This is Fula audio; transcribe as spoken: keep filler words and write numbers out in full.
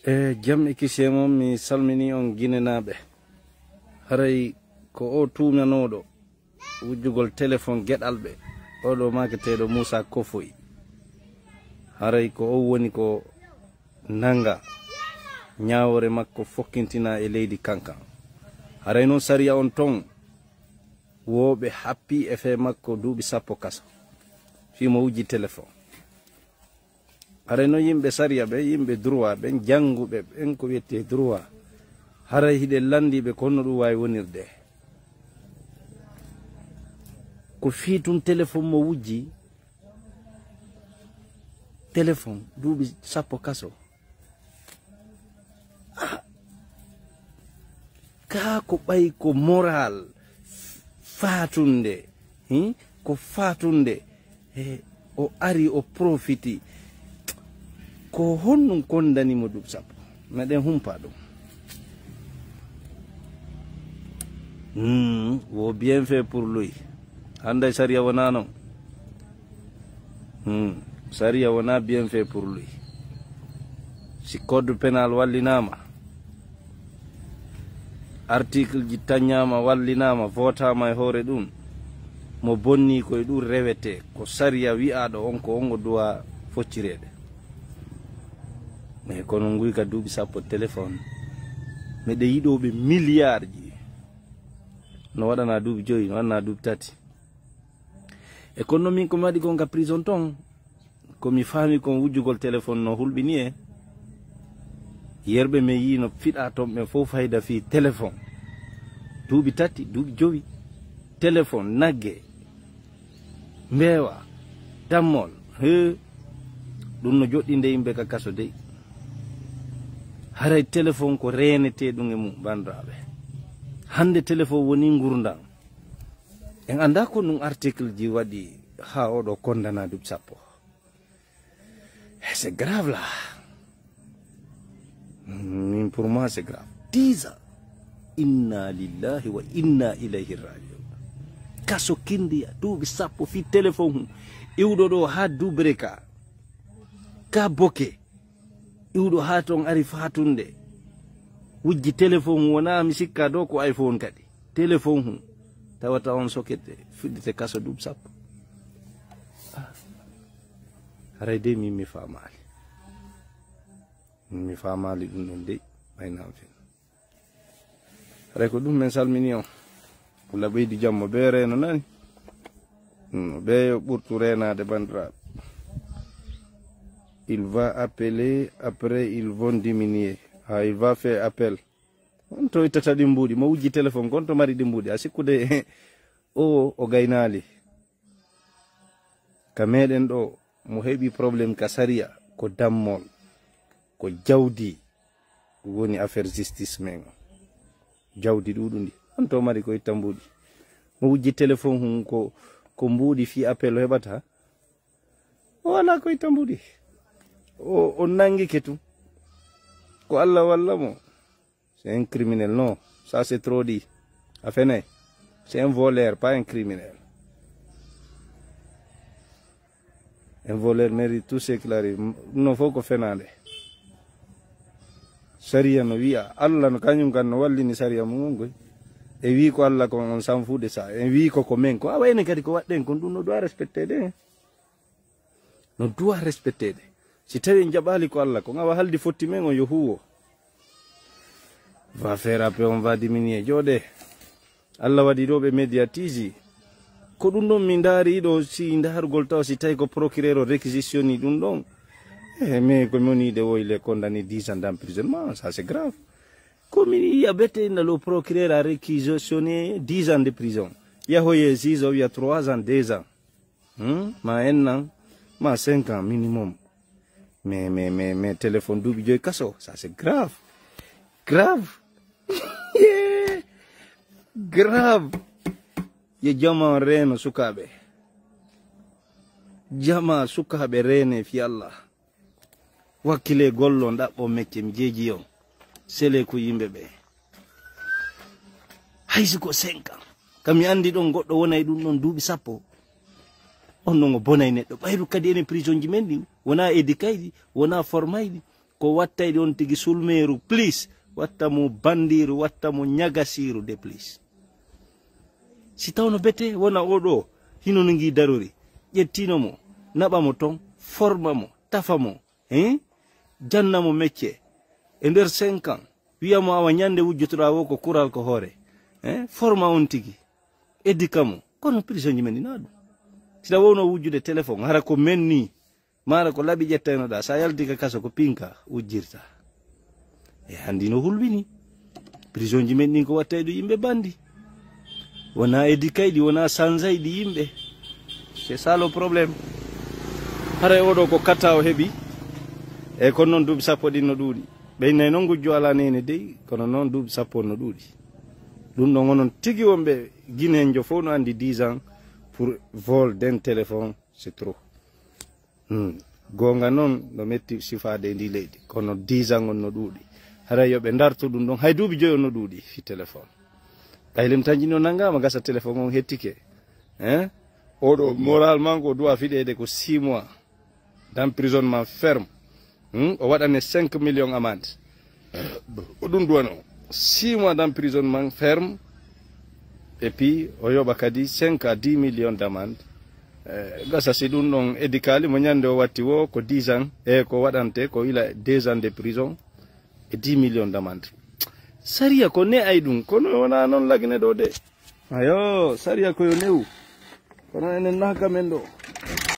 E jam e kisiyee mon, mi salmini on Ginenaaɓe. Haray ko o tuumanooɗo wujjugol telefon geɗalɓe, oɗo maaketeeɗo Muusa Kofoy. Haray ko o woni ko nanga, ñaawoore makko fokkintina e leydi Kankan. Haray noon sariya on ton, wo ɓe happi e fee makko duuɓi sappo kaso. Fii mo wujji telefon. Haray noon yimɓe sariya ɓe, yimɓe droit ɓe, jannguɓe ɓen ko wiyetee droit. Haray hiɗen lanndiiɓe ko honno ɗum waawi wonirde. Ko fii tun telefon mo wujji, telefon duuɓi sappo kaso. Ah, kaa ko ɓay ko moral fatunde, hmm? Ko fatunde, eh, o ari o profiti. Ko honɗum kondani mo duuɓi sappo? Meɗen humpa ɗum. Hmm, wo bien fait pour lui. Hannde sariya wonaa non. Hmm. Sariya wonaa bien fait pour lui. Si code pénal wallinaama, article ji tañaama, wallinaama, votaama e hoore ɗum, mo bonni ko e ɗum rewetee, ko sariya wi'aaɗo on ko on o duwa foccireede. Mais kono nguy ka duuɓi sappo téléphone, meɗe yiɗooɓe milliard ji, no waɗana duuɓi joyi, no waɗana duuɓi tati. E kono min ko mi waɗi kon ka prison ton, ko mi faami kon wujjugol téléphone no hulɓini e yerɓe men yii no fiɗa ton ɓen fof fayda fii téléphone. Duuɓi tati, duuɓi jowi, téléphone, nagge, mbeewa, dammol, he, ɗum no joɗɗinde yimɓe ka kaso dey. Haray téléphone ko reenetee ɗum e mum, banndiraaɓe. Hannde téléphone woni ngurndan. En anndaa ko ɗum article ji waɗi haa oɗo kondana duuɓi sappo. Eh, c'est grave là. Min, pour moi, c'est grave. Dix ans. Inna lillahi wa inna ilayhi rajiun. Kaso kindiya, duuɓi sappo fii téléphone hum. Iwɗo ɗo haa duuɓre ka. Ka boke. Iwɗo haa ton ari fatunde. Wujji téléphone hum, wonaa mi sikka ɗo ko iPhone kadi. Téléphone hum. Tawata on socket fuɗɗite kaso duuɓi sappo. Ah. Haray dey min mi faamaali. Min mi faamaali ɗum ɗon dey, ɓay nan fen. Haray ko ɗum men salmini on. Alla ɓeydu jam mo bee reeno nani. Hmm, ɓe yo ɓurtu reenaade banndiraaɓe. Il va appeler, après ils vont diminuer. Ah, il va faire appel. On to ittata ɗi mbuuɗi, mo wujji téléphone kon to mari ɗi mbuuɗi. A sikkude o, o gaynaali. Ka meɗen ɗo, mo heɓi problème ka sariya, ko dammol, ko jawdi, woni affaire justice men. Jawdi ɗuuɗundi. On to mari ko itta mbuuɗi. Mo wujji téléphone hum ko, ko mbuuɗi fii appel o heɓata. O alaa ko itta mbuuɗi. O, o nangike tun. Ko Alla walla mo. C'est un criminel, non. Ça, c'est trop dit. A fenay. C'est un voleur, pas un criminel. Un voleur mérite tout ce qu'il arrive. Ɗum ɗon fof ko fenaande. Sariya no wi'a, Alla no kañum kan no wallini sariya mum on koy. E wi ko Alla kon, on s'en fout de ça. E wi ko ko men ko. Awa enen kadi ko waɗɗen kon, ɗum no doit respecté de. No doit respecté de. Si tawi en jaɓaali ko Alla kon, awa haldi fotti men on yo huuwo. Va faire appel, on va diminuer. Jooɗe. Alla waɗi ɗo ɓe médiatise. Ko ɗum ɗon mi ndaari ɗo, si ndaarugol taw si tawi ko procureur o réquisitionni ɗum ɗon. Eh, mais ko mi woni de woy le condamné dix ans d'emprisonnement, ça c'est grave. Ko mi yiya bete na le procureur a réquisitionné dix ans de prison. Yahoye juge o wiya trois ans, deux ans. Hmm? Ma un an, ma cinq ans minimum. Mais, mais, mais, mais téléphone duuɓi joyi kaso, ça c'est grave. Grave. Grave. Yo jama on reeno sukaaɓe. Jama sukaaɓe reene fi Allah. Wakkile gollo ɗaɓɓo mecce mi jeeji on. Sele ko yimɓe ɓe. Hay si ko cinq ans. Kam mi anndi ɗon goɗɗo wonay ɗum ɗon duuɓi sappo. On non o bonay neɗɗo. Ɓayru kadi enen prison ji men ɗin. Wona éducayɗi, wona formayɗi. Ko wattayɗi on tigi sulmeeru, please, watta mo bandiiru, watta mo ñagasiiru de, please. Si tawno bete wona oɗo hino no ngi darori, ƴettino mo, naɓa mo ton, forma mo, tafa mo, hein? Janna mo mecce. E nder cinq ans, wiya mo awa ñande wujjotoɗa wo ko kural ko hoore. Hein? Forma on tigi. Éduca mo. Kono prisonji men ɗi na ɗum. Siɗa wowno wujjude téléphone, hara ko men ni, mara ko laɓi ƴettaynoɗa, sa yalti ka kaso ko pinka wujjirta. E handi no hulɓini. Prisonji men ɗin ko wattay ɗum yimɓe bandi. Wona éducayɗi, wona sansayɗi yimɓe. C'est ça le problème. Haray oɗo ko katta o heɓi. E kono noon duuɓi sappo ɗin no ɗuuɗi. Ɓeynay noon gujjo ala nene dey, kono noon duuɓi sappo no ɗuuɗi. Ɗum ɗon onon tigi wonɓe Guinéenjo fof no anndi dix ans pour vol d'un téléphone, c'est trop. Hmm. Goonga noon no metti sifaade e ndi leydi, kono dix ans on no ɗuuɗi. Haray yo ɓe ndarto ɗum ɗon, hay duuɓi joyi on no ɗuuɗi fi téléphone. Ɓay lim tanji no nanngaama gasa téléphone on hettike. Hein? Oɗo moralement ko duwa fiɗeede ko six mois d'emprisonnement ferme. Hmm? O waɗane cinq millions amende. Ko ɗum duwano. Six mois d'emprisonnement ferme. Et puis, o yoɓa kadi cinq à dix millions d'amende. Eh, gasa si ɗum ɗon éducali mo ñande o watti wo ko dix ans. E ko waɗante ko ila deux ans de prison et dix millions d'amende. Sariya ko ne ay ɗum, kono wona noon lagne ɗo de. Ayo, sariya ko yo newu. Kono enen nahka men ɗo.